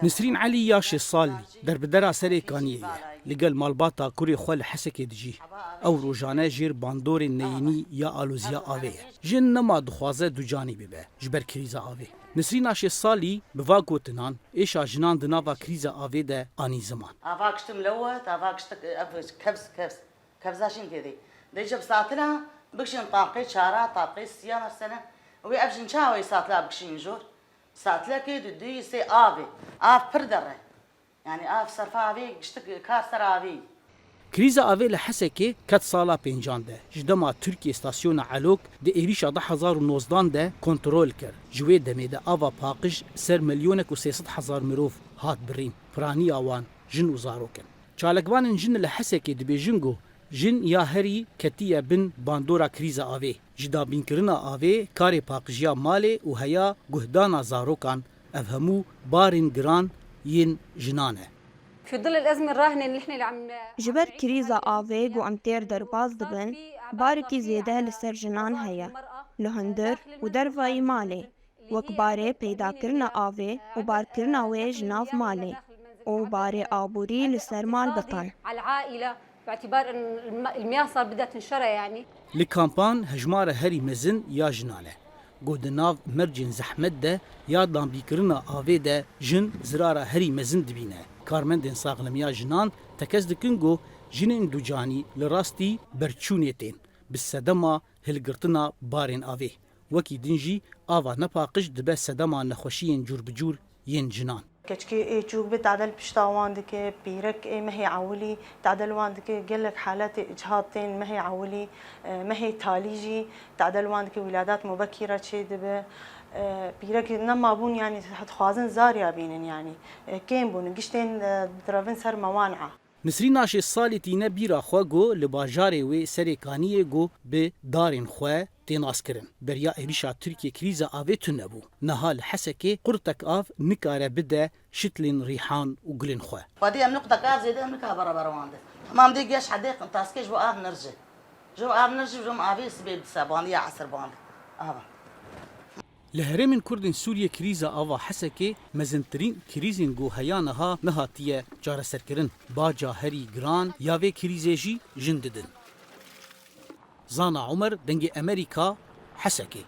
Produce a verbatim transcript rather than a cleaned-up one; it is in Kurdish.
Nisrîn Elî ya şêst salî derbidera Serê Kaniyê ye. Li gel malbata kurê xwe li Hesekê dijî. Ew rojane jêr bandorên neyînî ya aloziya avê ye. Jin nema dixwaze ducanî bibe ji ber krîza avê. Nisrîna şêst salî bi va gotinan êşa jinan di nava krîza avê de anî ziman. Ava kiştim lewet, ava kiştik ev kevz kevz. Kevza jin têdê. Dê ji bi satila bikişin taqê çara, taqê siya mesela. Wê ev jin çawa wê satila bikişin jor? Satilekê di duyî sê avê. Av pir derre. Yani av serfa avê giştik kar ser avê. Krîza avê li Hesekê ket sala pêncan de. Ji dema Tirkiye stasyona Elok di êrîşa du hezar û nozdan de kontrol kir. Ji wê demê de ava paqij ser milyonek û sê sed hezar mirov hat birîn. Piraniya wan jin û zarok in. Çalakvanên jin li Hesekê dibêjin ku jin ya herî ketiye bin bandora krîza avê. Ji dabînkirina avê, karê paqijiya malê û heya guhdana zarokan, ev hemû barên giran yên jinan e. في ظل الأزمة الراهنة اللي نحن اللي عم Ji ber krîza avê ku em têr derbas dibin, barekî zêde li ser jinan heye. Li hundir û dervayî malê, wek barê peydakirina avê û barkirina wê ji nav malê û barê aborî li ser malbetan. على العائلة، باعتبار إن الم-، المياه صار بدها تنشرها يعني. Li kampan hejmara herî mezin ya jinan e. Ku di nav mercên zehmet de ya dambîkirina avê de jin zirara herî mezin dibîne. Karmendên saxlemiya jinan tekez dikin ku jinên ducanî li rastî berçûnê tên bi sedema hilgirtina barên avê. Wekî din jî ava nepaqij dibe sedema nexweşiyên cûr bi cûr yên jinan. Keçikê ê çûk bi tade li pişta wan dike, pîrek ê mehê ewilî tade li wan dike, gelek haletê îcihad tên mehê ewilî, e, mehê talî jî tade li wan dike, wîladat mubekî re çêdibe. E, pîrek nemabûn, yanî dixwazin zariya bînin, yanî, e, kêm bûn, giştên, e, direvin ser mewan'a. Nisrîna şêst salî tîne bîra xwe ku li bajarê wê Serê Kaniyê ku bi darên xwe tê naskirin. Beriya êrîşa Tirkiyê krîza avê tune bû. Niha li Hesekê qurtek av nikare bide şitlên rîhan û gulên xwe. Xwedî em nuqtek av zêde em nika bereber wan de. Hema em dê geş hedê taskê ji bo av nirce. Ji bo av nirce, ji bo avê sibê bi sebandiya esir bandi. Ava. Li herêmên Kurdên Sûriyê krîza ava Hesekê mezintirîn krîzên ku heya niha nehatiye çareserkirin. Baca herî giran ya vê krîzê jî jin didin. Zana Omer, Dengê Emerîka, Hesekê.